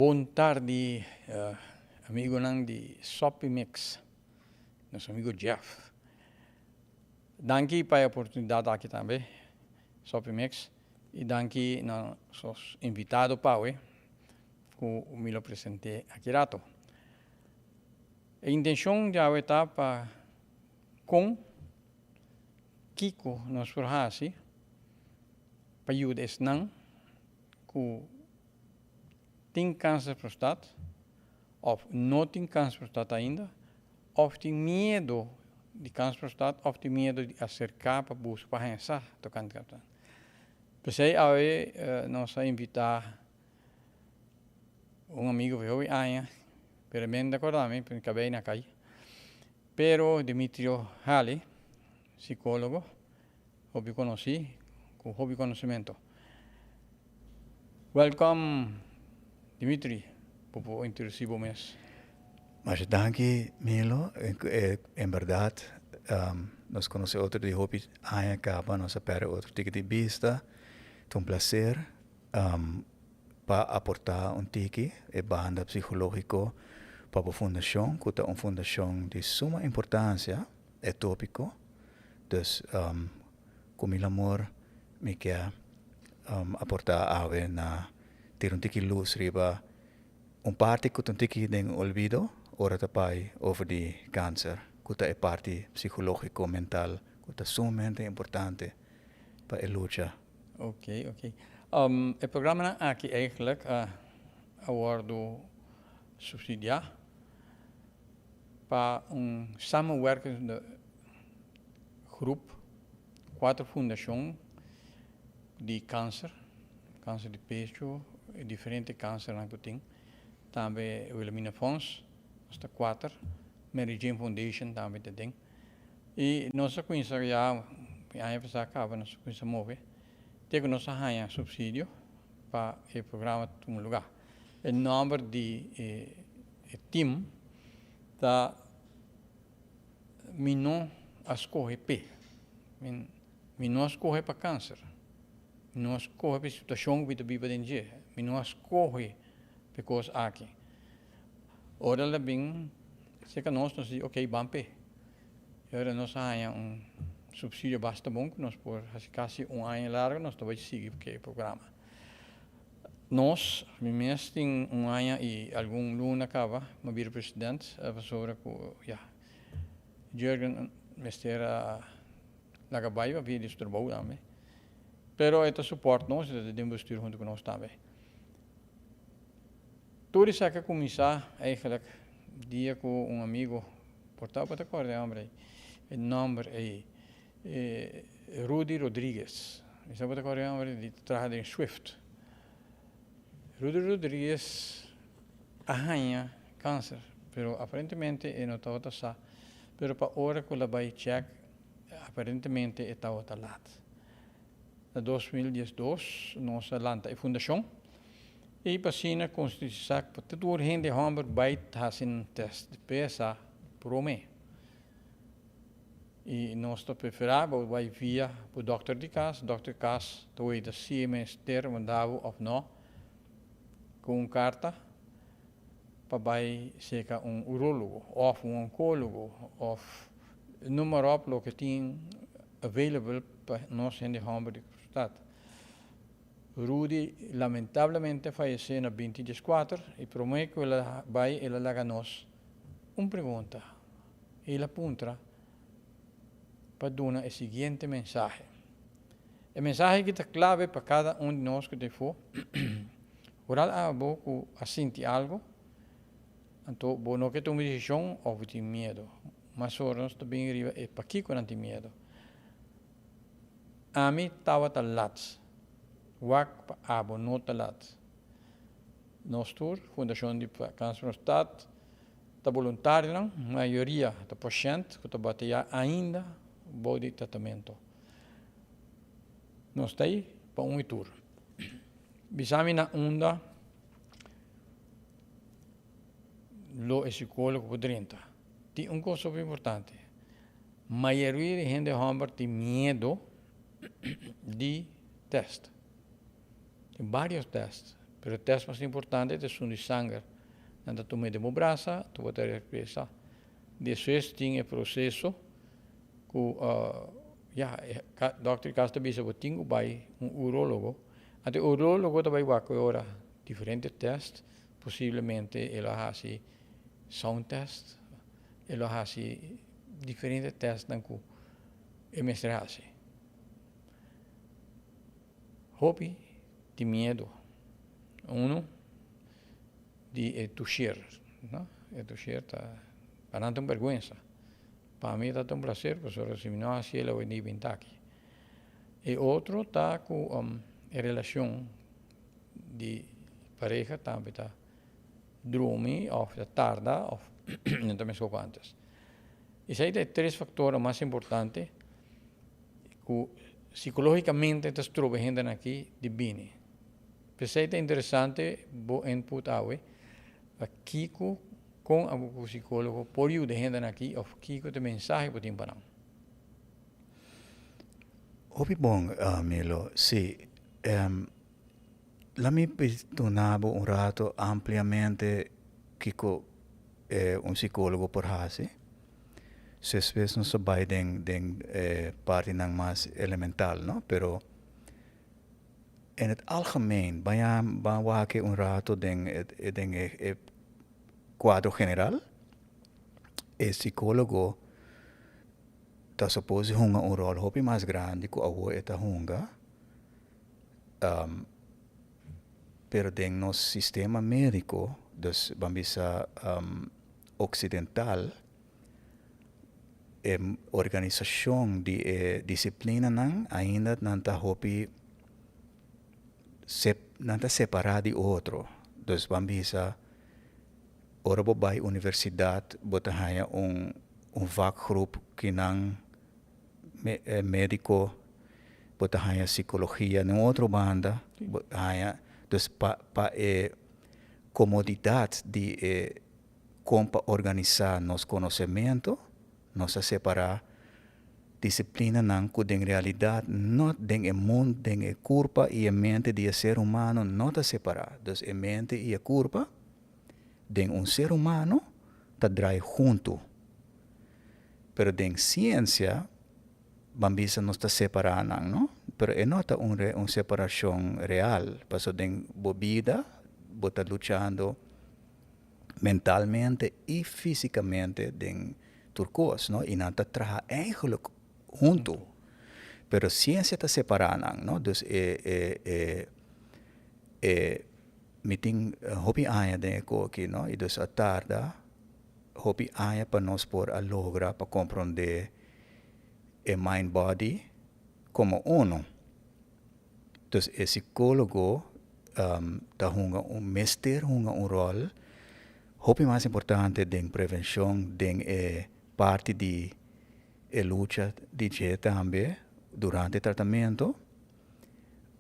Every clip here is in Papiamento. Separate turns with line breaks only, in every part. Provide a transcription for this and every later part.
Bon tardi, amigonan di Soppy Mix, nos amigo Jeff. Danki pa e oportunidad aki tambe, Soppy Mix, y danki na nos invitado pawe, cu mi lo presente aki rato. E intencion di awe ta pa con kico nos por haci pa yuda esnan cu tin kanser prostat of no tin kanser prostat ainda of tin miedo di kanser prostat of tin miedo di aserká pa buska pa haña sa tokante kanser prostat. P'esei awe nos a invitá un amigo di hopi aña, pero mi no ta kòrda mi, mi kabei na kai, pero Dimitrio Halley, sikólogo. Hopi konosí ku hopi konosementu. Welcome Dimitri, bo por introdusí bo mes.
Masha danki Milo, en berdad nos konosé otro di hopi aña kaba, nos a pèrdè otro tiki di bista, ta un plaser pa aportá un tiki e banda psikológiko pa bo fundashon ku ta un fundashon di suma importansia. E tópiko. Dus ku mi lamor mi ke aportá awe na tira un tiki lus riba un parti ku ta un tiki den olvido ora ta bai over di kanser, ku ta e parti psikológiko, mental ku ta sumamente importante pa e lucha.
Ok, ok. E programanan aki eigenlijk a wòrdu supsidiá Pa un samenwerkende groep, kuater fundashon di kanser, kanser di pecho, e diferente kansernan ku tin, tambe Wilhelmina Fonds, nos ta kuater, Mary Jane Foundation tambe ta den. I nos a kuminsá ya e aña pasá kaba nos a kuminsá move te ku nos a haña supsidio pa e programa tuma lugá. E nòmber di e E team ta mi no a scoge p'e. Mi no a scoge pa cancer. Mi no a scoge p'e situacion cu mi ta biba den dje. Mi no a scoge p'e cos aki. Ora el a bin cerca nos, nos di ok, ban p'e. E ora nos a haña un subsidio basta bon cu nos por haci casi un aña largo nos ta bay sigui cu e programa. Nos, mi mes tin un aña y algun luna caba mi a bira president pasobra cu ya Jurgen mester a laga bay pa via di su trabou tambe. Pero e ta support nos, e ta den bestuur hunto cu nos tambe. Tur esaki a cuminsa eigenlijk dia cu un amigo, por ta bo ta corda e homber ey, e nomber ey, Rudy Rodriguez. Mi sa bo ta kòrda e hòmber di ta traha den Swift. Rudy Rodriguez a haña kanser, pero aparentemente e no tabata sa. Pero pa ora ku el a bai chèk, aparentemente e tabata lat. Na 2012 nos a lanta e fundashon i pa asina konsientisá pa tur hende hòmber bai hasi nan tèst di PSA promé. I nos ta preferá bo bai via bo dòkter di kas. Dòkter di kas ta weta si e mester manda bo òf nò ku un karta pa bai seka un urólogo òf un onkólogo òf noem maar op loke tin available pa nos hende hòmber di stat. Rudy lamentablemente a fayesé na binti dieskuater i promé ku el a bai el a laga nos un pregunta. El a puntra pa duna e siguiente mensahe. E mensahe aki ta clave pa cada un di nos cu ta efo. Oral abo cu a sinti algo, anto bo no ke tuma decision of bo tin miedo. Mas ora nos ta bin riba e pakico nan tin miedo. Ami tawata lat. Wak pa abo no ta lat. Nos tur, Fundacion di Cancer Prostat, Ta boluntarionan, mayoria ta pashènt ku ta batayá ainda bou di tratamentu. Nos ta ei pa un i tur. Bisa mi na unda lo e sikólogo por drenta. Tin un kos hopi importante, mayoria di hende hòmber tin miedu di tèst. Tin vários tèst. Pero e test mas importante ta esun di sanger. Nan ta tuma e den bo brasa, anto bo ta regresa. Despues tin e proseso ku ya e dòkter di kas ta bisa bo tin ku bai un urologo. Anto e urologo ta bai wak ku e ora diferente test, posiblemente e lo hasi sound test, e lo hasi diferente testnan ku e mester hasi. Hopi tin miedu. Unu di e tusher, no? E tusher ta, pa nan ta un bergwensa. Pa mi ta ta un placer, pasobra si mi no hasi el awe ni bin ta aki. E otro ta ku e relashon di pareha tambe ta drumi òf ta tarda òf no ta meskos ku antes. Esei ta e tres faktornan mas importante ku sikológikamente ta stroba e hendenan aki di bini. P'esei ta interesante bo input awe pa kiko kon abo ku sikólogo por yuda e hendenan aki òf kiko ta e mensahe ku bo tin pa nan.
Hopi bon, Milo. Sí, laat mi duna bo un rato ampliamente kiko un sikólogo por hasi. Despues nos ta bai den den e partinan mas elemental, no? Pero en het algemeen, baña ban wak un rato den e den e kuadro general, e sikólogo ta supos di hunga un ròl hopi mas grandi ku awor e ta hunga, pero den nos sistema médiko, dus ban bisa oksidental, e organisashon di e disiplinanan ainda nan ta hopi nan ta separá di otro. Dus ban bisa ora bo bai universidat bo ta haña un un vakgroep ki nan médiko, bo ta haña sikologia na un otro banda, bo ta haña dus pa pa e komodidat di e Kon pa organisá nos konosementu, nos a separá disiplinanan ku den realidat no den e mund, den e kurpa i e mente di e ser humano no ta separá. Dus e mente i e kurpa den un ser humano ta drai huntu. Pero den siensia ban bisa nos ta separá nan, no? Pero e no ta un un separashon real, pasobra den bo bida bo ta luchando mentalmente y fisicamente den tur cos, no? Y nan ta traha eigenlijk hunto. Pero ciencia ta separa nan, no? Dus e, e, e, e, mi tin hopi aña den e koki, no? Y dus a tarda hopi aña pa nos por a logra pa compronde e mind body como uno. Dus e psicólogo ta hunga un mester hunga un ròl hopi mas importante den prevenshon den e parti di e lucha di dje tambe durante e tratamentu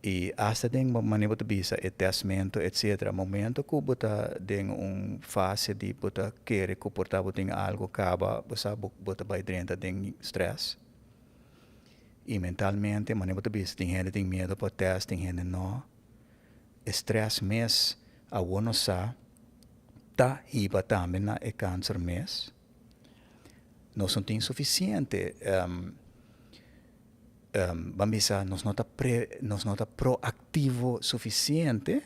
i asta den manera bo ta bisa e tèstmentu etcetera. Momento ku bo ta den un fase di bo ta kere ku por ta bo tin algu kaba bo sa bo ta bai drenta den strès. I mentalmente, manera bo ta bisa, tin hende tin miedo pa test, tin hende no. E stress mes, awor nos sa, ta hiba tambe na e kanser mes. Nos no tin sufisiente, ban bisa, nos no ta pre, nos no ta proaktivo sufisiente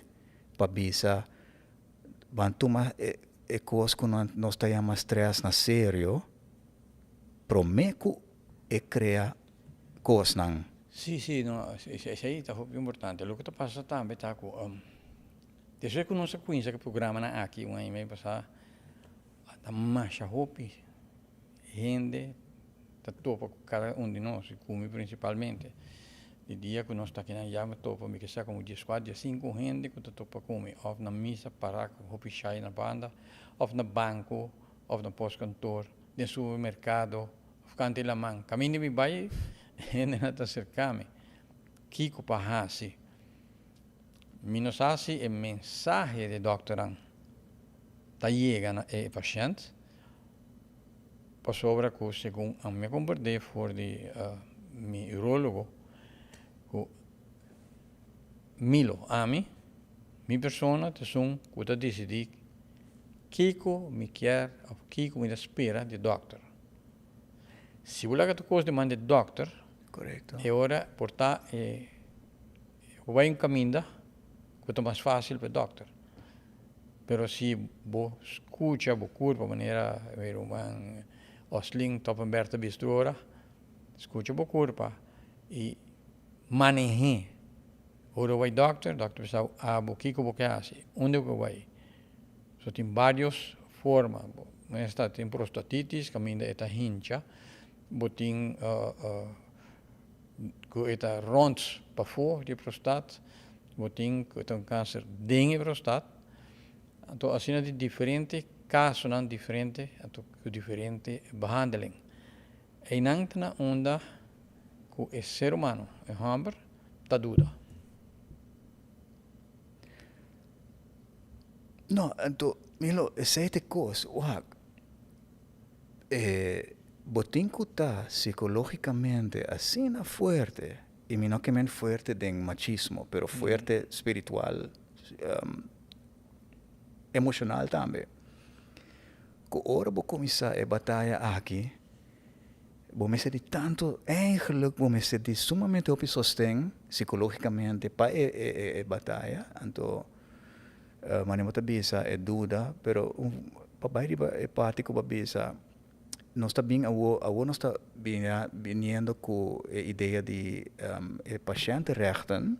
pa bisa ban tuma e kos ku nos ta yama stress na serio promé ku e krea kosnan.
Sí, sí, no, esei ta hopi importante. Loke ta pasa tambe ta ku despues ku nos a kuminsá ku e programanan aki un aña i medio pasá, ta masha hopi hende ta topa ku kada un di nos, i ku mi prinsipalmente. Di dia ku nos ta akinan ya mi topa mi ke sa komo dieskuater, diesinku hende ku ta topa ku mi, òf na misa pará ku hopi shai na banda, òf na banko, òf na postkantoor, den supermerkado. Of kanta e laman. Kaminda mi bai, hendenan ta serká mi. Kiko pa hasi? Mi no sa si e mensahe di dòkternan ta yega na e pashènt, pasobra ku segun ami a komprendé for di mi urólogo ku Milo, ami, Mi persona ta esun ku ta disidí kiko mi kier òf kiko mi ta spera di dòkter. Si bo laga tur kos den man di dòkter, e ora por ta e bo bai un kaminda ku ta mas fásil pa e dòkter. Pero si bo skucha bo kurpa manera mi ruman Oslin Toppenberg ta bisa tur ora, skucha bo kurpa i maneh'é. Ora bo bai dòkter, dòkter bisa bo, abo kiko bo ke hasi, unda bo ke bai. So tin varios forma. Bo tin prostatitis kaminda e ta hincha, bo tin ku e ta rònt pafó di e prostat, bo tin ku e ta un kanser den e prostat. Anto asina tin diferente kasonan diferente anto ku diferente behandeling. Einan ta na unda ku e ser humano, e hòmber, ta duda.
No, anto Milo, esei ta e kos. Wak, e bo tin ku ta psikológikamente asina fuerte, i mi no ke men fuerte den machismo, pero fuerte spiritual, emoshonal tambe, ku ora bo kuminsá e bataya aki, bo mester di tantu, eigenlijk bo mester di sumamente hopi sosten psikológikamente pa e e bataya, anto Manera bo ta bisa e duda, pero pa bai riba e parti ku bo a bisa, nos ta bin awo, awo nos ta biniendo ku e idea di e pashèntenrechten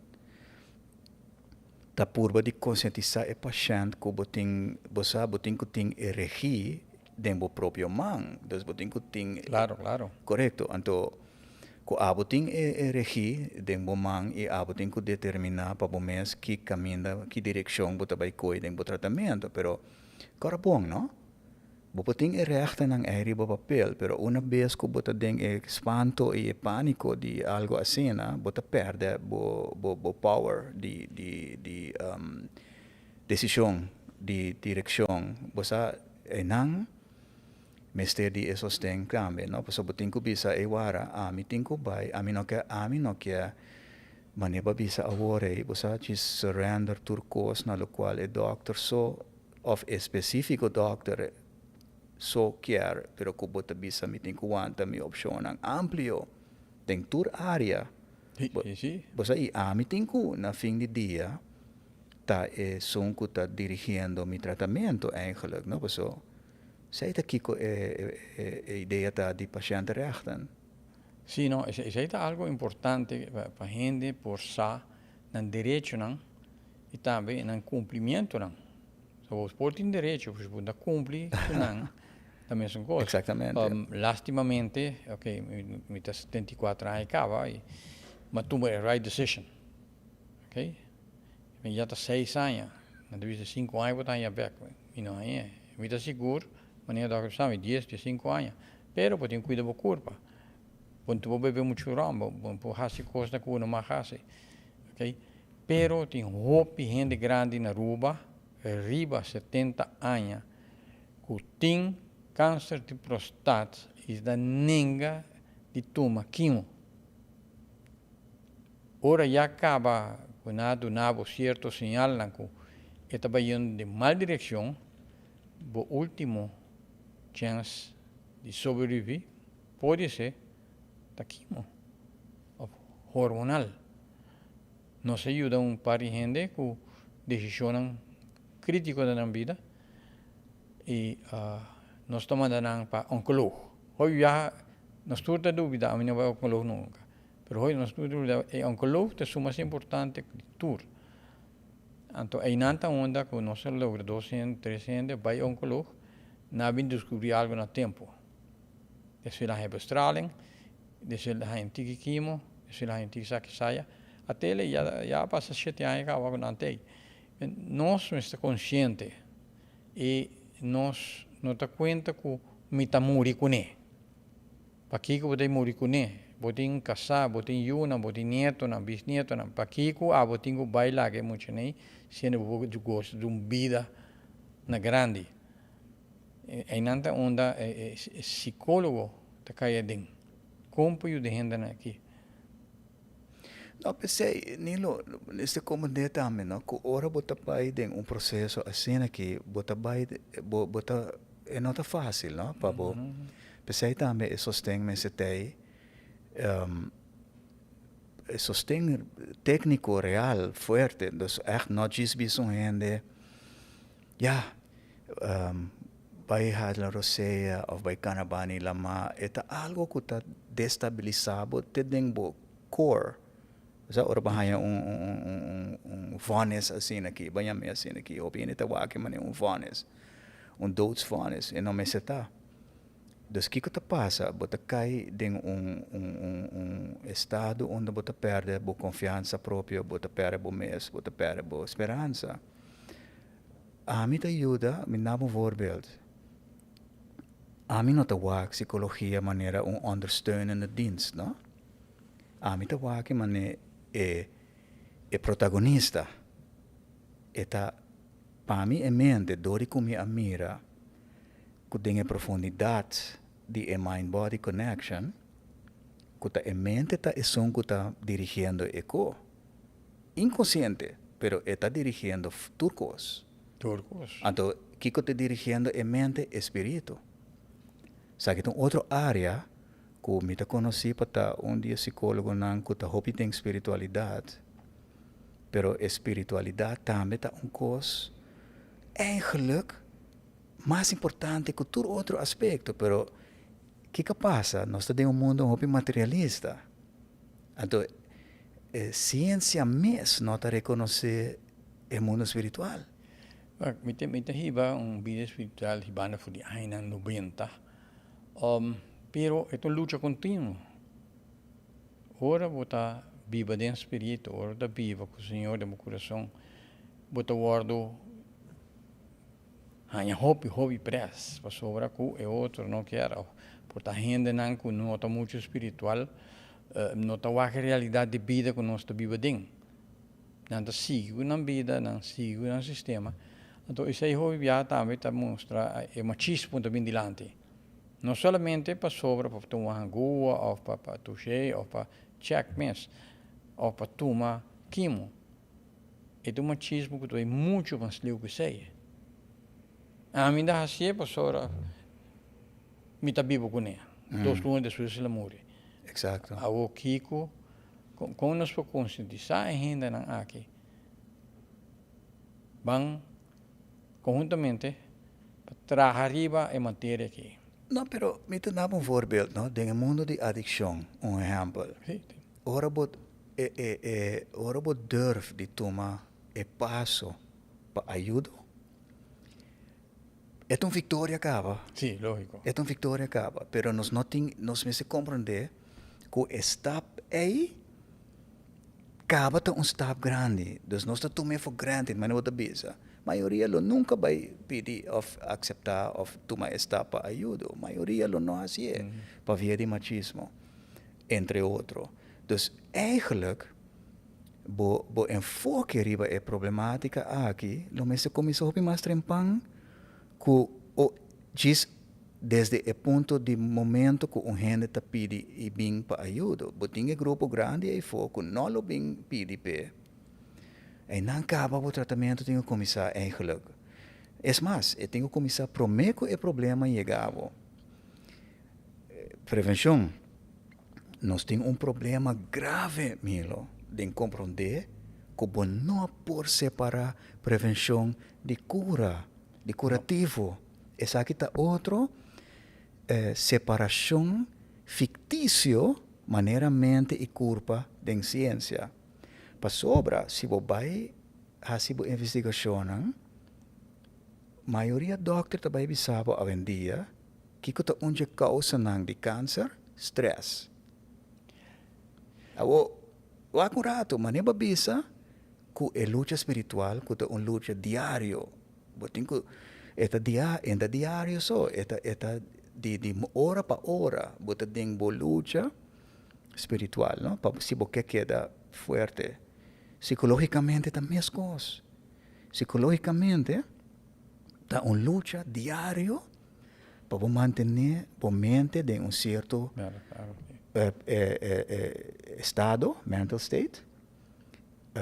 ta purba di konsientisá e pashènt ku bo tin, bo sa bo tin ku tin e regí den bo propio man, dus bo tin ku tin.
Klaro, klaro.
Korekto, anto Ku abo tin e regi den bo man i abo tin ku determiná pa bo mes ki kaminda, ki direkshon bo ta bai koi den bo tratamentu. Pero kòrda bon no, bo por tin e rèchtennan ei riba papel, pero una bes ku bo ta den e spanto i e pániko di algu asina, bo ta pèrdè bo bo power di di di desishon, di direkshon. Bo sa einan. Mester di e sosten tambe, no? Pasobra bo tin ku bisa e wara, ami tin ku bai, ami no ke, ami no ke manera bo a bisa awor ei, bo sa djis surrender tur kos na lokual e dòkter so òf e spesífiko dòkter so kier, pero ku bo ta bisa mi tin ku wanta mi opshonnan amplio den tur área. Bo sa i ami tin ku na fin di dia ta esun ku ta dirigiendo mi tratamentu eigenlijk, no? Pasobra Esei ta kiko e idea ta di patiëntenrechten.
Sí, no, esei ta algo importante pa hende por sa nan derechonan y tambe nan cumplimientonan. So bo por tin derecho, pero si bo no ta cumpli cu nan, ta mesun cos.
Exactamente.
Lastimamente, ok, mi ta 74 aña caba y mi a tuma e right decision, ok. Mi ya ta seis aña, nan ta bisa sinku aña bo ta haña bek, mi no hañ'é. Mi ta sigur, manera dòkter bisa mi, dies, diesinku aña. Pero bo tin kuida bo kurpa. Bo no por bebe muchu ròm, bo no por hasi kosnan ku bo no mag hasi, ok. Pero tin hopi hende grandi na Aruba, riba 70 aña, ku tin kanser di prostat i ta nenga di tuma kimo. Ora ya caba cu nan a duna bo cierto señalnan cu e ta bayendo den mal direccion, bo ultimo chens di sobrevivi podi ser ta quimo of hormonal. Nos a yuda un par di hende cu decisionnan critico den nan bida y nos ta manda nan pa oncoloog. Hopi biaha nos tur ta dubida, ami no bai oncoloog nunca. Pero hoy nos tur duda e oncoloog ta esun mas importante di tur. Anto einan ta unda ku nos a logra dos hende, tres hende bai oncoloog, nan a bin descubri algo na tempo. Despues nan a heba straling, despues nan a haña un tiki kimo, despues nan a haña un tiki sa kisaya. A tele ya ya a pasa shete aña kaba ku nan ta ei. Nos mester konsiente i nos no ta kuenta ku mi ta muri kuné. Pakiko bo ta muri kuné? Bo tin kasá, bo tin yunan, bo tin nietonan, bisnietonan. Pakiko abo tin ku bai laga e muchanei siendo bo por gosa di un bida na grandi? Einan ta unda e sikólogo ta kai aden. Kon por yuda hendenan aki?
No, p'esei, Nilo, mester komprendé tambe, no, ku ora bo ta bai den un proseso asina aki, bo ta bai, bo, bo ta, e no ta fásil, no, pa bo. P'esei tambe e sosten mester t'ei, e sosten tékniko real, fuerte, dus ègt no djis bisa un hende, ya, bai hala rosea òf bai kana bani lamá, e ta algu ku ta destabilisá bo te den bo core. Osea ora bo haña un un un vonnis asina aki, bo yam'é asina aki, hopi hende ta wak e manera un vonnis, un doodsvonnis, e no mester ta. Dus kiko ta pasa? Bo ta kai den un un un un estado unda bo ta pèrdè bo konfiansa propio, bo ta pèrdè bo mes, bo ta pèrdè bo speransa. Ami ta yuda, mi daba un voorbeeld. Ami no ta wak psicologia manera un ondersteunende dienst, no. Ami ta wak mane e e protagonista. E ta, pa mi e mente, dor di ku mi a mira ku den e profundidat di e mind-body connection, ku ta e mente ta esun ku ta dirigiendo e ko. Inkonsiente, pero e ta dirigiendo tur kos.
Tur kos.
Anto, kiko ta dirigiendo e mente? E spiritu. Esaki ta un otro área ku mi ta konosí pa ta un di e sikólogonan ku ta hopi den spiritualidat, pero e spiritualidat tambe ta un kos eigenlijk mas importante ku tur otro aspekto, pero kiko a pasa? Nos ta den un mundu hopi materialista. Anto e siensia mes no ta rekonosé e mundu spiritual.
Wak, mi ta mi ta hiba un bida spiritual hibando for di añanan nobenta, pero e ta un lucha kontinuo. Ora bo ta biba den spiritu, ora bo ta biba ku Señor den bo kurason, bo ta wòrdu haña hopi hopi pres pasobra ku e otro no kier of por ta hendenan ku no ta muchu spiritual no ta wak e realidat di bida ku nos ta biba den. Nan ta sigui ku nan bida, nan sigui ku nan sistema. Anto esei hopi bia tambe ta mustra e machismo ta bin dilanti. No solamente pasobra pa tuma hangua of pa pa tushe of pa check mes of pa tuma kimo. E ta un machismo ku ta bai muchu mas liu ku esei. Ami ta hasié pasobra mi ta biba kuné. Dos luna despues el a muri.
Exacto.
Awor kiko, kon nos por konsientisá e hendenan aki? Ban konhuntamente pa traha riba e materia aki.
No, pero mi ta daba un voorbeeld, no? Den e mundo di adikshon, un ehèmpel.
Sí.
Ora bo e e e ora bo durf di tuma e paso pa ayudo, e ta un viktoria kaba.
Sí, lógiko.
E ta un viktoria kaba, pero nos no tin, nos mester komprendé ku e stap ei kaba ta un stap grandi. Dus nos ta tum'é for granted, manera bo ta bisa. Mayoria lo nunka bai pidi òf akseptá òf tuma e stap pa ayudo. Mayoria lo no hasié pabia di machismo. Entre otro. Dus eigenlijk bo bo enfoke riba e problematica aki lo mester cuminsa hopi mas trempan cu o djis desde e punto di momento cu un hende ta pidi y bin pa ayudo. Bo tin e grupo grandi eyfo cu no lo bin pidi p'e. Eynan caba bo tratamento tin cu cuminsa eigenlijk. Es mas, e tin cu cuminsa prome cu e problema yega bo. Prevencion. Nos tin un problema grave, Milo, den comprende cu bo no por separa prevencion di cura, di curativo. Esaki ta otro separacion ficticio manera mente y curpa den ciencia. Pasobra si bo bay haci bo investigacionnan, mayoria dokter ta bay bisa bo awendia, Kiko ta un dje kousanan di kanser? Strès. Awor, wak un ratu, manera bo a bisa ku e lucha spiritual ku ta un lucha diario, bo tin ku, e ta dia, e ta diario so, e ta e ta di di ora pa ora bo ta den bo lucha spiritual, no, pa si bo ke keda fuerte. Sikologikamente ta meskos. Sikologikamente ta un lucha diario pa bo mantené bo mente den un sierto estado, mental state.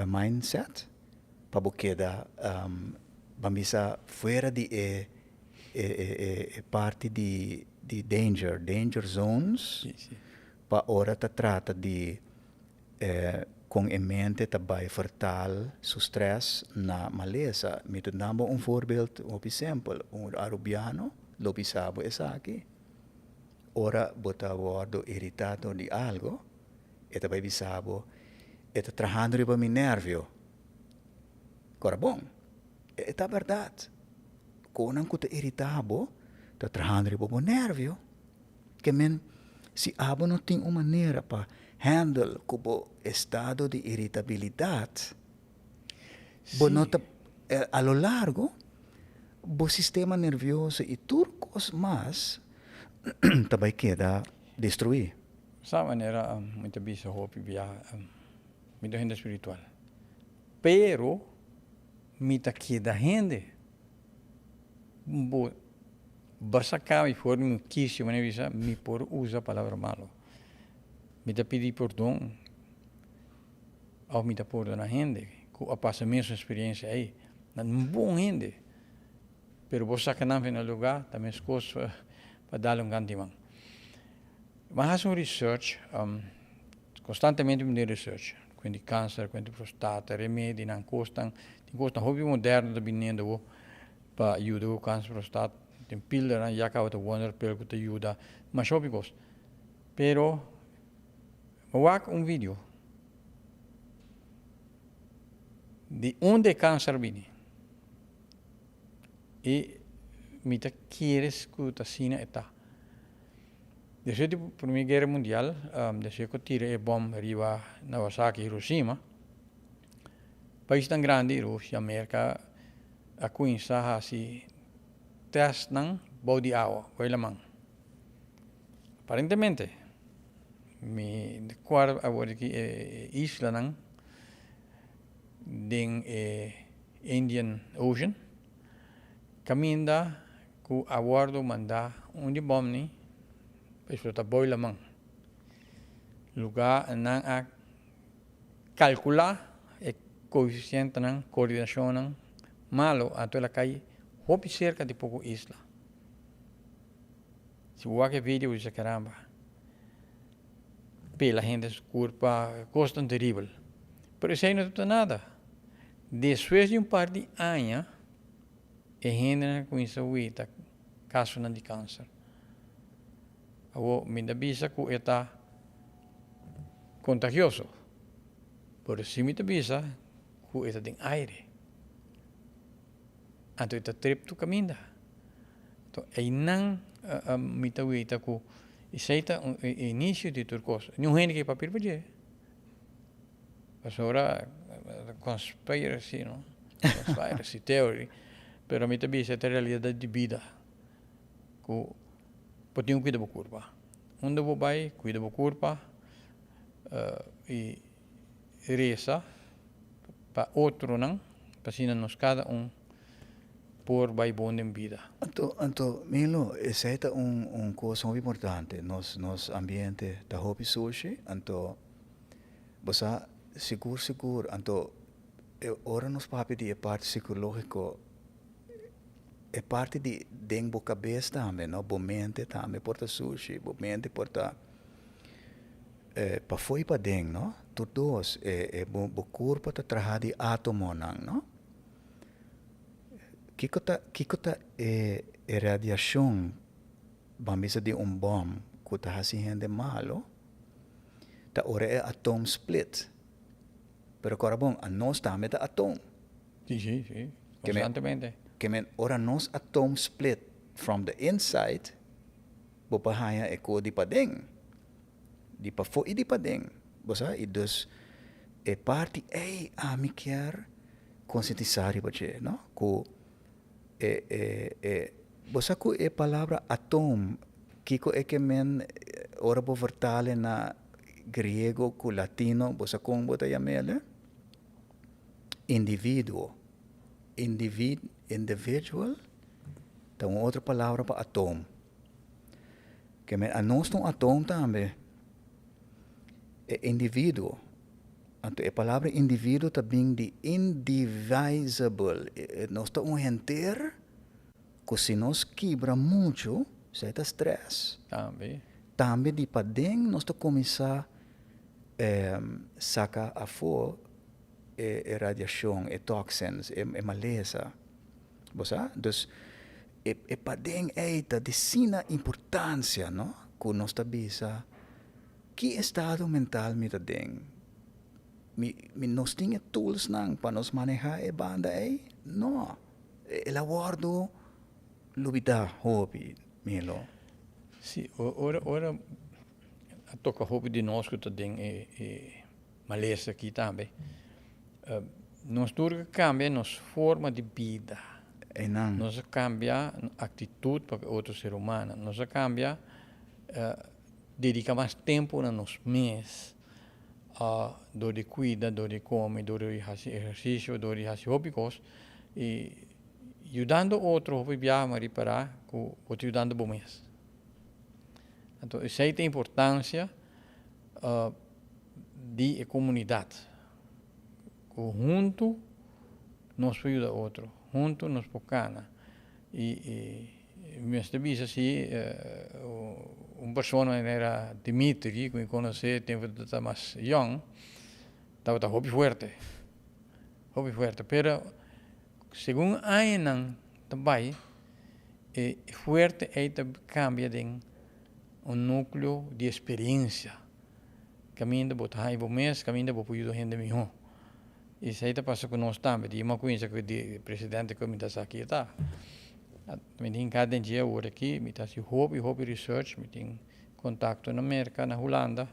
mindset pa bo keda ban bisa fuera di e e parti di di danger, danger zones pa ora ta trata di con e mente ta bay vertaal su stress na malesa. Mi ta dabo un voorbeeld hopi simpel, un Arubiano lo bisa bo esaki, ora bo ta wordo irita door di algo, e ta bay bisa bo, e ta trahando riba mi nervio. Cora bon, e ta berdad. Conan cu ta irita bo ta trahando riba bo nervio. Ke men, si abo no tin un manera pa handle ku bo estado di iritabilidat, bo no ta, a lo largo, bo sistema nervioso i tur kos mas ta bai keda destruí.
Sa manera mi ta bisa hopi biaha, mi ta hende spiritual, pero mi ta keda hende. Bo basa cami for di mi kisio manera bisa mi por usa palabra malo. Mi ta pidi pordon of mi ta pordona hende cu a pasa mesun experiencia ey. Nan bon hende, pero bo saca nan for na lugar ta mescos pa dal un canti man. Mi a haci un research, constantemente mi tin research, cu di cancer, cu di prostata, remedinan, cosnan, tin cosnan hopi moderno ta biniendo awo pa yuda cu cancer prostat, tin pildernan ya caba ta wonder pill cu ta yuda, masha hopi cos. Pero mi wak un video di unda e cancer bini y mi ta kere cu ta asina e ta. Despues di Prome Guera Mundial, despues cu tira e bom riba Nagasaki, Hiroshima, paisnan grandi, Rusia, Merca, a cuminsa haci testnan bou di awa, bou di laman. Aparentemente, mi recuerdo awor aki e islanan den e Indian Ocean, caminda cu a wordo manda un di bomni pa explota bou laman. Luga nan a calcula e coeficientenan, coordinacionnan malo, anto el a cay hopi cerca di poco isla. Si bo wak e video bo bisa caramba, pela hende su curpa, cosnan teribel. Pero esey no ta nada. Despues di un par di aña. E hendenan a kuminsá weta kasonan di kanser. Awor, mi ta bisa ku e ta kontagioso, pero si mi ta bisa ku e ta den aire, anto e ta trep tur kaminda. Anto einan mi ta weta ku esei ta e inisio di tur kos. Niun hende ke papia riba dje. Pasobra conspiracy no, conspiracy theory, pero mi ta bisa e ta realidad di bida cu bo tin cu cuida bo curpa. Unda bo bay cuida bo curpa y reza pa otronan pa asina nos cada un por bay bon den bida.
Anto, anto Milo, esey ta un un cos hopi importante. Nos nos ambiente ta hopi sushi, anto Bo sa, sigur sigur, anto e ora nos papia di e parti psikológiko, e parti di den bo kabes tambe, no? Bo mente tambe por ta sushi, bo mente por ta pafó i paden, no? Tur dos, e e bo bo kurpo ta traha di átomonan, no? Kiko ta kiko ta e e radiashon, ban bisa di un bòm ku ta hasi hende malo? Ta ora e atom split. Pero kora bon, anos tambe ta atom.
Si, si, si. Constantemente.
Ke men ora nos atom split from the inside, bo por haña e ko di paden. Di pafó i di paden. Bo sa? I dus e parti ei ami kier konsientisá riba dje, no? Ku E e e bo sa ku e palabra atom kiko e ke men ora bo vertale na griego ku latino bo sa kon bo ta yam'el? Individuo. Individ individual ta un otro palabra pa atom. Ke men anos ta un atom tambe. E individuo. Anto e palabra individuo ta bin di indivisible. Nos ta un henter ku si nos kibra muchu, esei ta stress.
Tambe.
Tambe di paden nos ta kuminsá saka afó e radiashon, e toxins, e malesa. Bo sa? Dus e paden ei ta di asina importansia, no? Ku nos ta bisa ki estado mental mi ta den. Mi nos tin e toolsnan pa nos manehá e banda ei? No. El a wòrdu lubidá hopi, Milo.
Sí, ora a toka hopi di nos ku ta den e malesa aki tambe, nos tur a kambia nos forma di bida.
Einan.
Nos a kambia aktitut pa ku otro ser humano. Nos a kambia dediká mas tempu na nos mes, dor di kuida, dor di kome, dor di hasi ehersisio, dor di hasi hopi kos i yudando otro hopi biaha mi a ripará ku bo ta yudando bo mes. Anto esei ta e importansia di e komunidat, ku huntu nos por yuda otro, huntu nos por kana i mi mester bisa si un persona manera Dimitri ku mi konosé tempu ku ta mas yòn tabata hopi fuerte, hopi fuerte, pero segun añanan ta bai e fuerte ei ta kambia den un núkleo di eksperensia kaminda bo ta haña bo mes, kaminda bo por yuda hende mihó. I esei ta pasa ku nos tambe. Di mi a kuminsá ku di presidente ku mi ta sa ki ta. Mi tin hinká den dje awor aki, mi ta hasi hopi hopi research, mi tin kontakto na Merka, na Hulanda,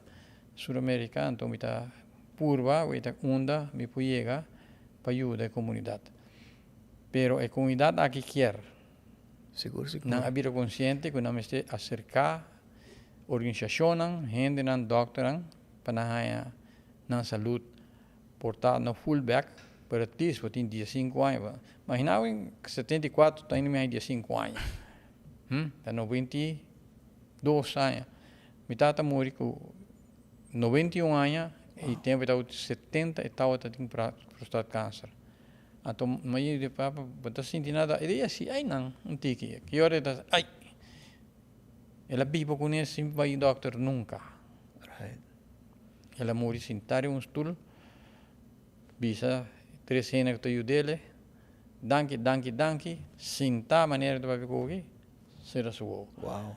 Sur Amerika, anto mi ta purba weta unda mi por yega pa yuda e komunidat. Pero e komunidat aki kier.
Sigur, sigur.
Nan a bira konsiente ku nan mester aserká organisashonnan, hendenan, dòkternan pa nan haña nan salud por ta no full bek, pero at least bo tin 15 aña. Imagina bo en 74 ta ainda mi haña 15 aña. Hm, ta 92 aña. Mi tata muri ku 91 aña i tempu e tabata 70 e tabata tin prostat kanser. Anto mi di papa, bo ta sinti nada? E di, si, ai nan, un tiki. Ki ora e ta, ai! El a biba kuné sin bai dòkter nunka.
Right.
El a muri sintá riba un stul, bisa tres hende ku ta yud'el, Danki, danki, danki, sintá manera ta papia ku aki, sera su wowo.
Wow.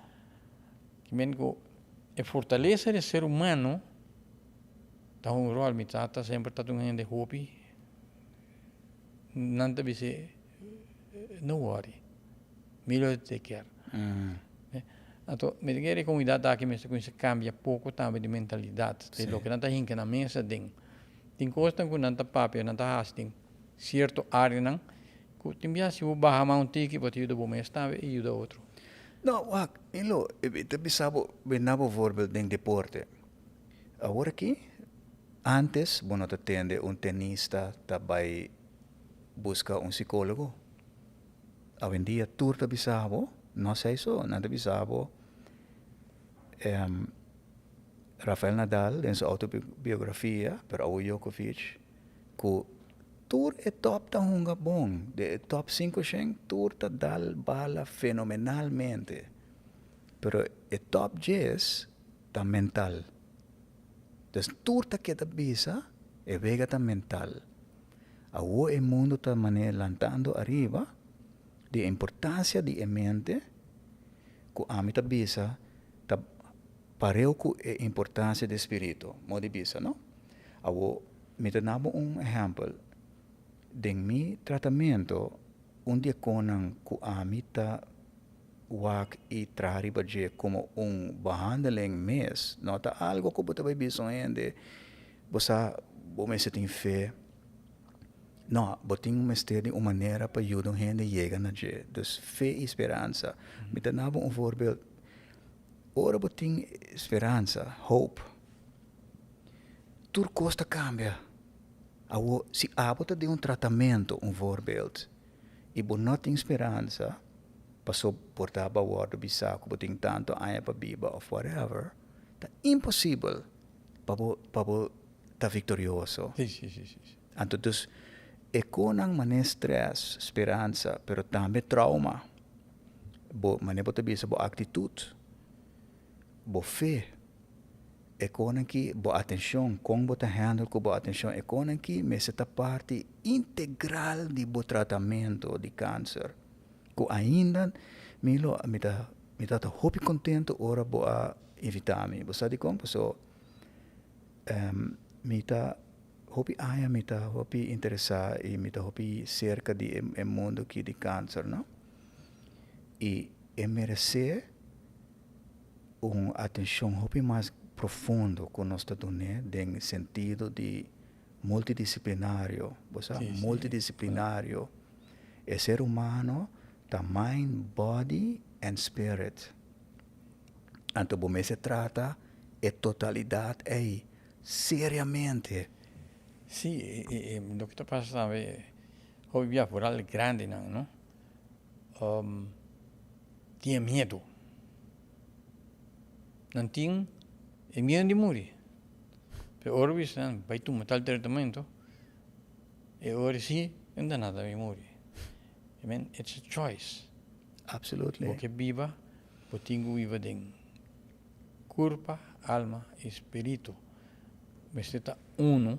Ki men ku e fortalesa di ser humano ta hunga un ròl. Mi tata semper tabata un hende hopi. Nan ta bis'é, No worry, mi lo take care. Anto, mi ta kere e komunidat aki mester kuminsá kambia poko tambe di mentalidat, di loke nan ta hinka nan mes aden. Tin kosnan ku nan ta papia, nan ta hasi den sierto areanan ku tin bia si bo baha mas un tiki bo ta yuda bo mes tambe i yuda otro.
No, wak, Elo, mi ta bisa bo, benda bo voorbeeld den deporte. Awor aki, Antes bo no ta tende un tenista ta bai buska un sikólogo. Awendia tur ta bisa bo, no esei so, nan ta bisa bo Rafael Nadal den su outobiografia, pero awo Djokovic, ku tur e top ta hunga bon, den e top sinku shen tur ta dal bala fenomenalmente, pero e top djes ta mental. Des tur ta keda bisa e wega ta mental. Awor e mundo ta manera lantando ariba di e importancia di e mente cu ami ta bisa ta pareu cu e importancia di e spirito, modo di bisa no. Awor mi ta dabo un ehempel, den mi tratamento un di e conan cu ami ta wak i traha riba dje komo un behandeling mes no ta algo ku bo ta bai bisa un hende bo sa bo mester tin fe no bo tin mester di un manera pa yuda un hende yega na dje dus fe i speransa mi ta duna bo un voorbeeld ora bo tin speransa hope tur kos ta kambia awor si abo ta den un tratamento un voorbeeld i bo no tin speransa paso por ta bo a wòrdu bisá ku bo tin tantu aña pa biba òf whatever, ta imposibel pa bo pa bo. ta viktorioso.
Si, si, si, si.
Anto dus e kosnan manera stress, speransa, pero tambe trauma. Bo manera bo ta bisa bo aktitut, bo fe, e kosnan aki bo atenshon, kon bo ta handle ku bo atenshon, e kosnan aki mester ta parti integral di bo tratamentu di kanser. Ku ainda Milo mi ta hopi kontentu ora bo a invitá mi. Bo sa dikon? Paso mi ta hopi aña mi ta hopi interesá i mi ta hopi serka di e mundu aki di kanser, no? I e meresé un atenshon hopi mas profundo ku nos ta dun'é den sentido di multidisiplinario, bo sa? Multidisiplinario. E ser humano ta mind, body and spirit. Anto bo mester trata e totalidat ei seriamente.
Si, i loke ta pasa tambe, hopi bia foral grandinan, no? Tin e miedu. Nan tin e miedu di muri. Pero ora bisa nan bai tuma tal tratamentu, e ora si nan ta nada bai muri. I mean, it's a choice.
Absolutely.
Bo ke biba, bo tin ku biba den kurpa, alma i spiritu. Mester ta unu.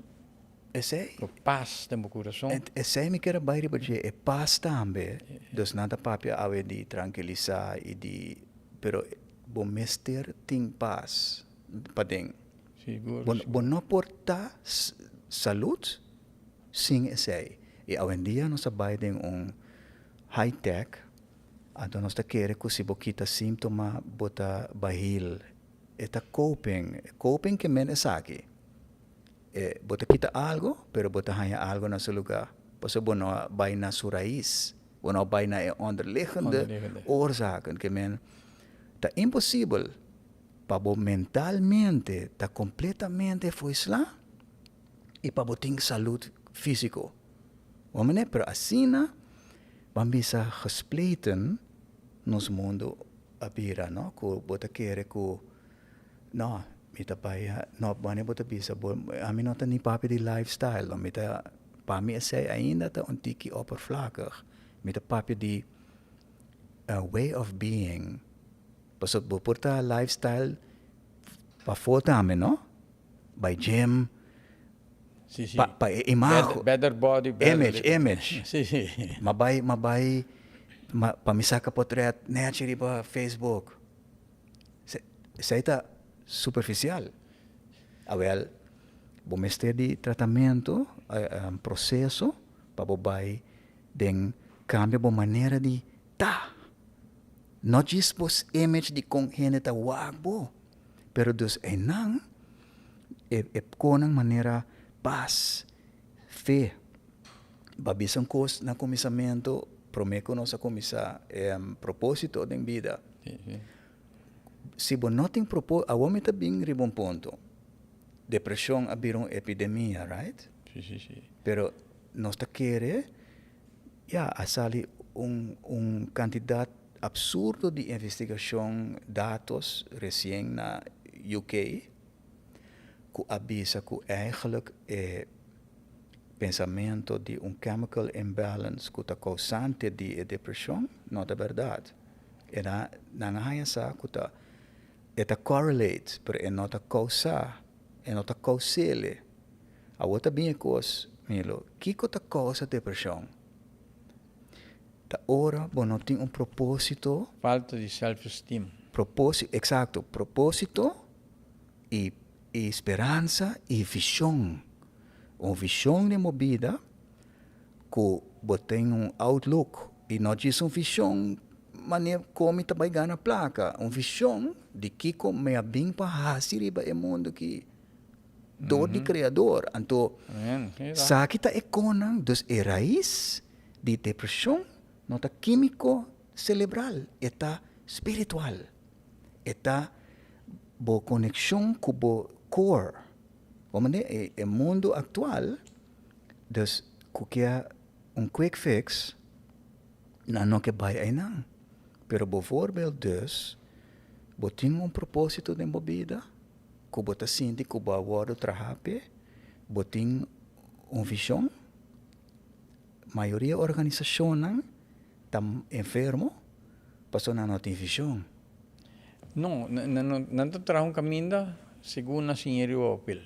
Esei.
Ku pas den bo kurason.
Esei mi kier bai riba dje, e pas tambe. Dus nan ta papia awe di trankilisá i di, pero bo mester tin pas paden.
Sigur.
Bo no por ta salud sin esei. I awendia nos a bai den un high tech, anto nos ta kere ku si bo kita síntoma bo ta bai heal. E ta coping. Coping ke men esaki. E bo ta kita algu, pero bo ta haña algu na su lugá. Pasobra bo no a bai na su rais. Bo no a bai na e onderliggende
Onderliggende.
Oorzaken. Ke men ta imposibel pa bo mentalmente ta kompletamente fo'i sla i pa bo tin salud físiko. Bo mene? Pero asina ban bisa gespleten nos mundu a bira, no? Ku bo ta kere ku no, mi ta bai, no, wanneer bo ta bisa bo, ami no ta ni papia di lifestyle, no, mi ta, pa mi esei ainda ta un tiki oppervlakkig. Mi ta papia di a way of being. Pasobra bo por ta lifestyle pafó tambe, no? Bai gym,
Si.
pa e imago.
Better, better body, better
Image,
living.
Image.
Si.
Ma bai, ma, pa mi saka portret nechi riba Facebook. Esei ta superfisial. Awel, bo mester di tratamentu, proseso, pa bo bai den kambia bo manera di ta. Not just bo image di kon hende ta wak bo, pero dus einan e konan manera pas, fe. Bo a bisa un kos na kuminsamentu, promé ku nos a kuminsá, propósito den bida.
Si, si.
Si bo no tin propósito, awor mi ta bin riba un punto. Depreshon a bira un epidemia, right?
Si.
Pero nos ta kere, ya, a sali un kantidat absurdo di investigashon, datos resien na UK, ku a bisa ku eigenlijk e pensamentu di un chemical imbalance ku ta kousante di e depreshon no ta bèrdat. E na, nan a haña sa ku ta e ta correlate, pero e no ta kousa, e no ta kous'é. Awor ta bin e kos, Milo, kiko ta kousa depreshon? Ta ora bo no tin un propósito.
Falta di self-esteem.
Propósito, eksakto, propósito i speransa i vishon. Un vishon di bo bida ku bo tin un outlook i no djis un vishon manera kon mi ta bai gana plaka. Un vishon di kiko mi a bin pa hasi riba e mundu aki dor di Kreador. Anto,
Amen. Si, ta.
Esaki ta e kosnan, dus e rais di depreshon no ta kímiko selebral, e ta spiritual. E ta bo konekshon ku bo core. Bo mane e mundu aktual, dus ku ke un quick fix, nan no ke bai einan. Pero bijvoorbeeld dus, bo tin un propósito den bo bida, ku bo ta sinti ku bo a wòrdu traha p'e. Bo tin un vishon? Mayoria organisashonnan ta enfermo pasobra nan no tin vishon.
No, nan nan ta traha un kaminda segun nan siña riba papel.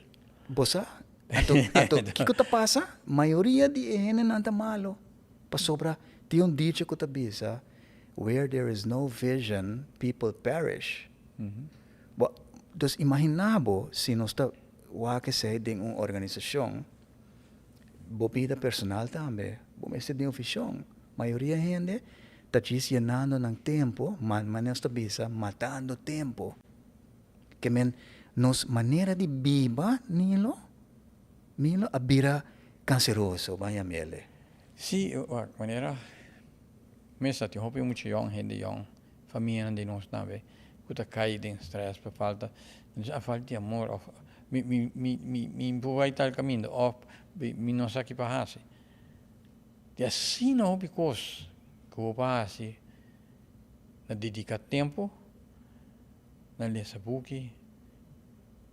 Bo sa? Anto, anto kiko ta pasa? Mayoria di e hendenan ta malo pasobra tin un dicho ku ta bisa, Where there is no vision, people perish. Bo, dus imaginá bo si nos ta wak esei den un organisashon, bo bida personal tambe, bo mester den un vishon. Mayoria hende ta djis yenando nan tempu, ma manera nos ta bisa, matando tempu. Ke men nos manera di biba, Nilo, Nilo, a bira kanseroso, ban yam'ele.
Sí, wak, manera mester tin hopi mucha yòn, hende yòn, famianan di nos tambe ku ta kai den stress pa falta, a falta di amor òf mi mi mi mi mi por bai tal kaminda òf mi no sa ki pa hasi. Di asina hopi kos ku bo por hasi na dediká tempu, na lesa buki,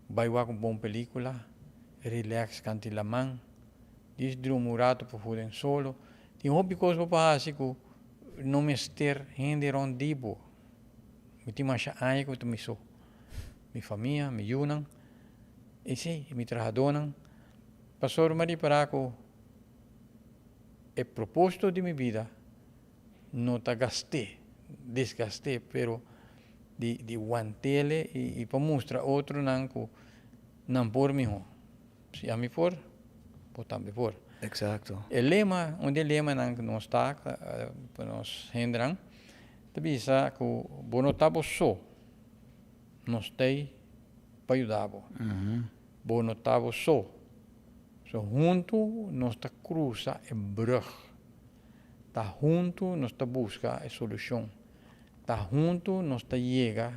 bai wak un bon pelikula, relax kanti laman, dis drumi un ratu pafó den solo. Tin hopi kos bo por hasi ku no mester hende rònt di bo. Mi tin masha aña ku ta mi so. Mi famia, mi yunan, esei, mi trahadónan. Pasobra mi a ripará ku e propósito di mi bida no ta gast'é, desgast'é, pero di di want'ele i pa mustra otronan ku nan por mihó. Si ami por, bo tambe por.
Exacto.
E lema, un di e lemanan ku nos ta pa nos hendenan ta bisa ku bo no ta bo so, nos t'ei pa yuda bo. Bo no ta bo so. So huntu nos ta krusa e brug. Ta huntu nos ta buska e solushon. Ta huntu nos ta yega,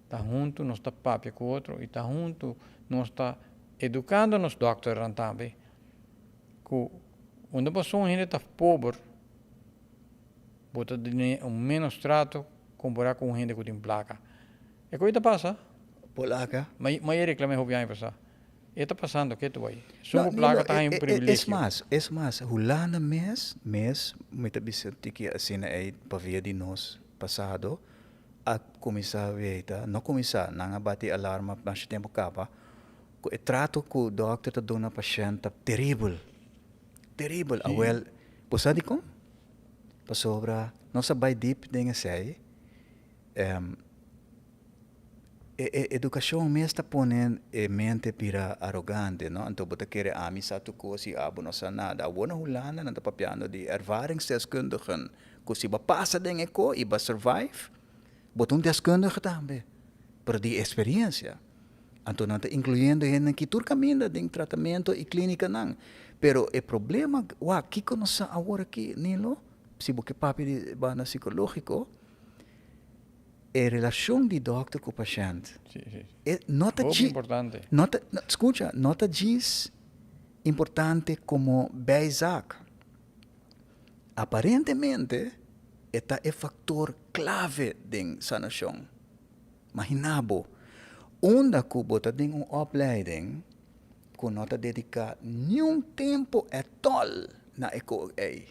ta huntu nos ta papia ku otro i ta huntu nos ta edukando nos dòkternan tambe ku unda pasobra un hende ta pober bo ta dun'é un ménos trato kompará ku un hende ku tin plaka. E koe ta pasa.
Polaka.
Ma e reklam'é hopi aña pasá. E ta pasando ketu bai. Esun ku plaka ta haña un privilegio.
Es mas, es mas, Hulanda mes, mes, mi ta bisa tiki asina ei pavia di nos pasado, a kuminsá weta, no kuminsá, nan a bati alarma masha tempu kaba, ku e trato ku dòkter ta duna pashènt ta teribel, teribel. Awel, bo sa dikon? Pasobra nos a bai dip den esei. E e edukashon mes ta pone e mente bira arogante, no? Anto bo ta kere ami sa tur kos i abo no sa nada. Awor na Hulanda nan ta papiando di ervaringsdeskundigen, ku si bo a pasa den e ko i bo a survive, bo ta un deskundige tambe, pero di eksperiensia. Anto nan ta inkluyendo hende ki tur kaminda den tratamentu i klinikanan. Pero e problema, wak, kiko nos sa awor aki, Nilo? Si bo ke papia di banda sikológiko, E relashon di dòkter ku pashènt e no ta
Hopi importante.
No ta, skucha, no ta djis importante komo bijzaak. Aparentemente e ta e faktor klave den sanashon. Maginá bo, unda ku bo ta den un opleiding ku no ta dediká niun tempu ètòl na e kos ei.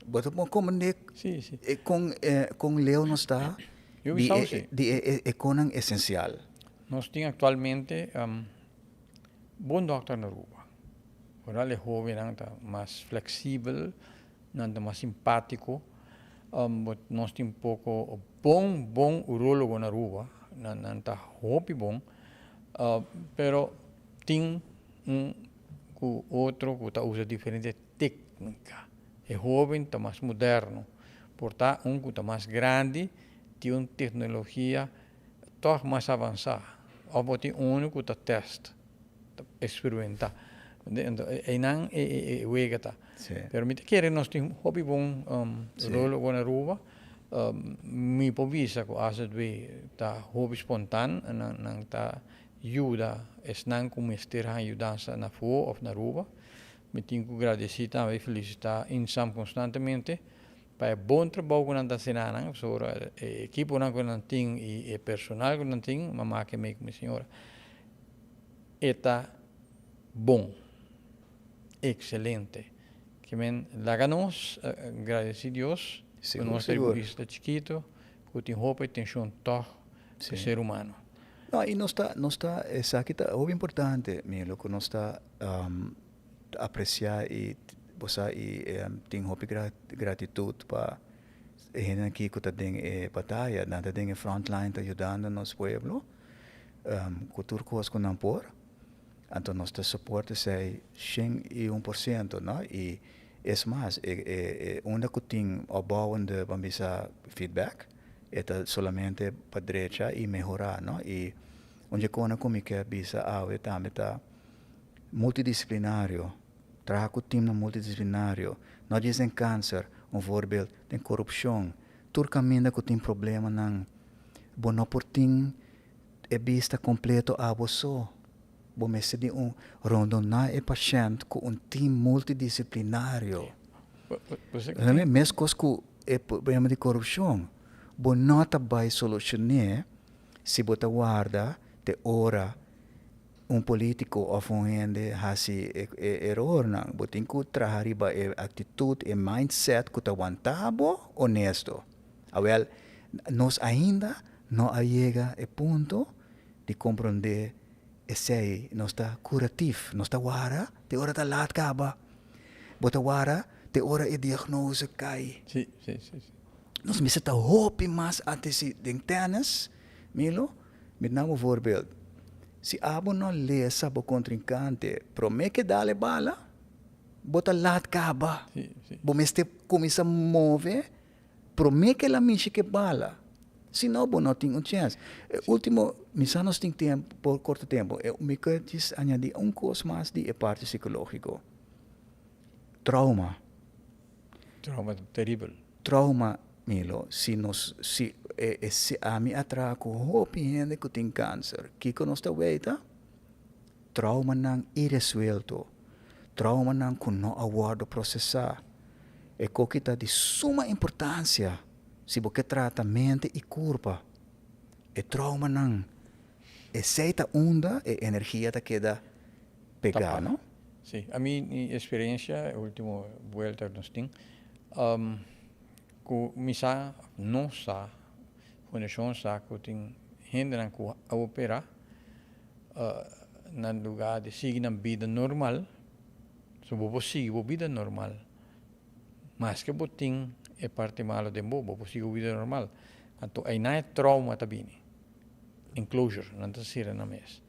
Bo ta por comprende
Sí, sí.
e con e con leu nos ta
Yo
di
bisao
e
sí.
di e e conan esencial.
Nos tin actualmente bon dokter na Aruba. Vooral e hobennan ta mas flexibel, nan ta mas simpatico. But nos tin poco bon bon urologo na Aruba, nan nan ta hopi bon. Pero tin un cu otro cu ta usa diferente téknika. E hóben ta mas moderno. Por ta un ku ta mas grandi tin un teknologia tòg mas avansá. Òf bo tin unu ku ta tèst, ta eksperimentá. Einan e wega ta. Pero mi ta kere nos tin hopi bon urologo na Aruba. Mi por bisa ku AZW ta hopi spontan. Nan ta yuda esnan ku mester haña yudansa na afó òf na Aruba. Mi tin ku gradesí tambe i felisitá Insam konstantemente pa e bon trabou ku nan ta hasi na nan, pasobra e ekiponan ku nan tin i e personal ku nan tin, mama ke mi ku mi señora, e ta bon. Excelente. Ke men laga nos gradeci Dios cu nos ta riba un isla chikito cu tin hopi atencion tog pa ser humano.
No, y nos ta, nos ta, esaki ta hopi importante, Milo, cu nos ta aprecia y bo sa y tin hopi gratitud pa e hendenan aki cu ta den e bataya, nan ta den e front line ta yudando nos pueblo cu tur cos cu nan por. Anto nos ta support esei 101%, no? I es mas, e e e unda ku tin opbouwende, ban bisa, feedback, e ta solamente pa drecha i mehorá, no? I un dje kona ku mi ke bisa awe tambe ta multidisiplinario, traha ku timnan multidisiplinario, no djis den kanser, un voorbeeld, den korupshon, tur kaminda ku tin problemanan, bo no por tin E bista kompleto abo so. Bo mester di un rondoná e pashènt ku un tim multidisiplinario. Meskos ku e problema di korupshon. Bo no ta bai solushon'é si bo ta warda te ora un polítiko òf un hende hasi e erornan. Bo tin ku traha riba e aktitut, e mindset ku ta wanta bo honesto. Awèl, nos ainda no a yega e punto di komprondé esei. Nos ta kuratif. Nos ta wara te ora ta lat kaba. Bo ta wara te ora e diagnose kai.
Sí, sí, sí, sí.
Nos mester ta hopi mas antes den tènis, Milo, mi ta duna bo voorbeeld. Si abo no lesa bo kontrinkante promé ke dal e bala, bo ta lat kaba.
Sí, sí.
Bo mester kuminsá move Promé ke el a mishi ke bala, si no bo no tin un chèns. E último, mi sa nos tin tempu, por korto tempu, e mi ke djis añadí un kos mas di e parti sikológiko. Trauma.
Trauma ta teribel.
Trauma, Milo, si nos, si e e si ami a traha ku hopi hende ku tin kanser, kiko nos ta weita? Traumanan iresuelto, traumanan ku no a wòrdu prosesá. E koki ta di suma importansia si bo ke trata mente i kurpa. E traumanan, esei ta unda e energia ta keda pegá, no?
Sí, ami mi eksperensia e ultimo buelta ku nos tin, ku mi sa, nos sa, fundashon sa ku tin hendenan ku a operá na lugá di sigui nan bida normal, so bo por sigui bo bida normal. Maske bo tin e parti malo den bo, bo por sigui bo bida normal. Anto einan e trauma ta bini. Enclosure, nan ta sera nan mes.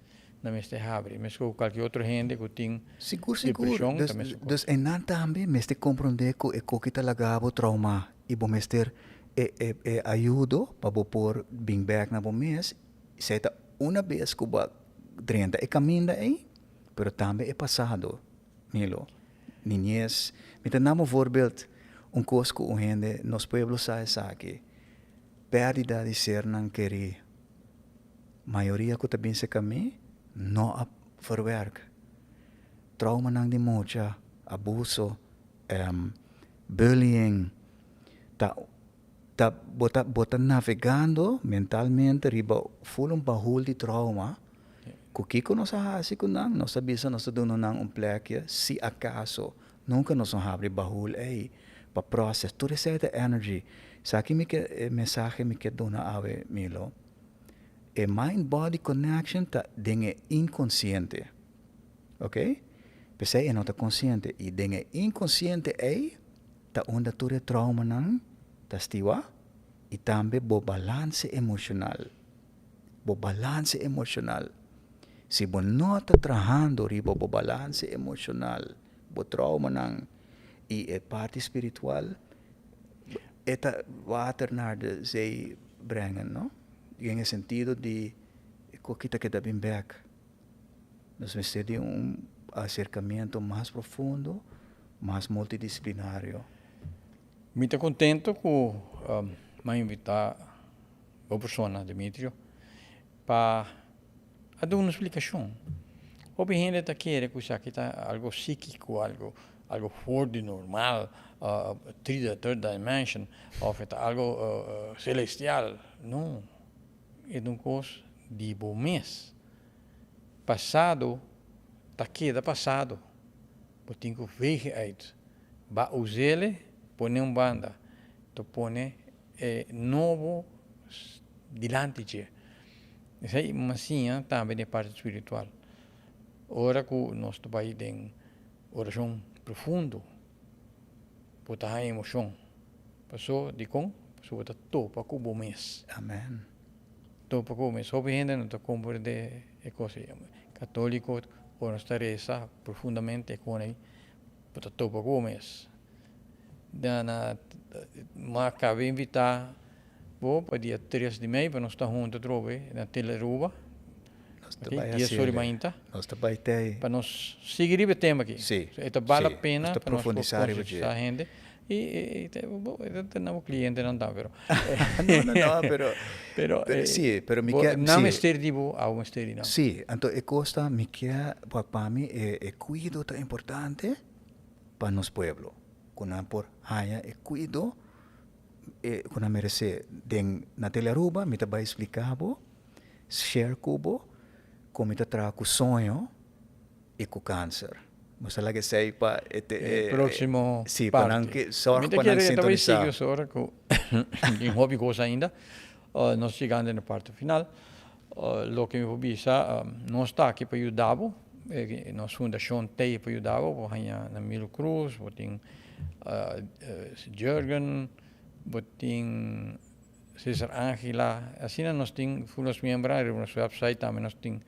Nan mester habri. Meskos ku kualke otro hende ku tin
Sigur, sigur.
depresion ta mesun kos.
Dus einan tambe mester komprondé ku e koki ta laga bo traumá i bo mester e e e ayudo pa bo por bin bèk na bo mes. Esei ta una bes ku bo a drenta e kaminda ei, pero tambe e pasado, Milo, niñez. Mi ta duna un voorbeeld, un kos ku un hende, nos pueblo sa esaki, pèrdida di sernan kerí. Mayoria ku ta bin serka mi no a verwerk. Traumanan di mucha, abuso, bullying, ta ta bo ta bo ta navegando mentalmente riba ful un bahul di trauma ku kiko nos a hasi ku nan? Nos a bisa nos ta duna nan un plekje si akaso nunka nos no habri bahul ei pa proses tur esei ta energy. Esaki mi ke e mensahe mi ke duna awe Milo e mind body connection ta den e inkonsiente ok p'esei e no ta konsiente i den e inkonsiente ei ta unda tur e traumanan ta stiwa i tambe bo balanse emoshonal. Bo balanse emoshonal. Si bo no ta trahando riba bo balanse emoshonal, bo traumanan i e parti spiritual, e ta water naar de zee brengen, no? Den e sentido di e koki ta keda bin bek. Nos mester di un aserkamentu mas profundo, mas multidisiplinario.
Mi ta contento cu m'a invita bo persona, Demetrio, pa a duna un splicacion. Hopi hende ta kere cu esaki ta algo psikico, algo algo for di normal, third dimension, of e ta algo celestial. No, e ta un cos di bo mes. Pasado ta keda pasado. Bo tin ku veeg uit. Ba us'é, pone un banda. To pone e nobo dilanti dje. Esei mi a siña tambe den e parti spiritual. Ora ku nos ta bai den orashon profundo, bo ta haña emoshon. Paso dikon? Pasobra bo ta topa ku bo mes.
Amen.
Topa ku bo mes. Hopi hende no ta komprende e kos ei. Katoliko, ora nos ta resa profundamente e kon ei, bo ta topa ku bo mes. Na mi a kaba invitá bo pa dia tres di mei pa nos ta huntu atrobe na Tele Aruba.
Nos ta bai
Dies ora di mainta.
Nos ta bai tei.
Pa nos sigui riba e tema aki.
Si.
E ta bal la pena
nos ta
pa nos por
profundisá riba dje.
konsientisá hende. I e ta na bo klientenan tambe pero.
No, no, no, pero.
Pero
Pero si, pero mi ke.
Nan mester di bo, abo mester di nan.
Si, anto e kos ta mi ke pa mi e kuido ta importante pa nos pueblo. Ku nan por haña e kuido ku nan meresé. Den na Tele Aruba mi ta bai splika bo, share ku bo, kon mi ta traha ku soño i ku kanser. Nos ta laga esei pa e te
E próksimo
si, pa nan
parti.
ke sòrg
Mi ta
pa nan
kere ta bai
sintonisá.
sigui ora ku tin hopi kos ainda. Nos yegando na e parti final. Loke mi por bisa, nos ta aki pa yuda bo. Nos fundashon t'ei pa yuda bo. Bo haña na Milo Cruz, bo tin Jurgen, bo tin Cesar Angela. Asina nos tin full nos miembronan riba nos website tambe nos tin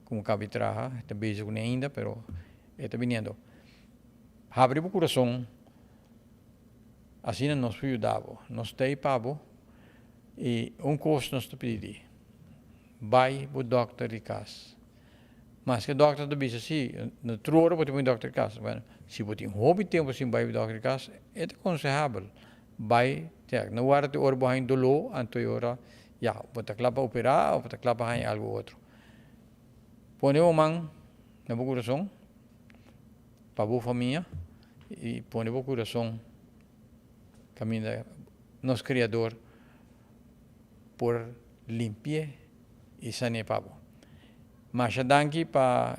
como kabi traha. E ta bezig kuné ainda, pero e ta biniendo. Habri bo kurason, asina nos por yuda bo. Nos t'ei pa bo. I un kos nos ta pidi, bai bo dòkter di kas. Maske dòkter ta bisa si, na tur ora bo tin bai dòkter di kas. Bueno, si bo tin hopi tempu sin bai bo dòkter di kas, e ta konsehabel bai tèk. No warda te ora bo haña doló, anto e ora ya, bo ta kla pa operá òf bo ta kla pa haña algu otro. Pone bo man na bo kurason pa bo famia i pone bo kurason kaminda nos Kriador por limpi'é i san'é pa bo. Masha danki pa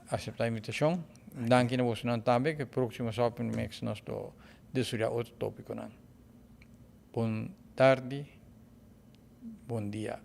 aseptá invitashon. Danki na bosonan tambe ku próksimo Shopping Mix nos lo destudiá otro tópikonan. Bon tardi, bon dia.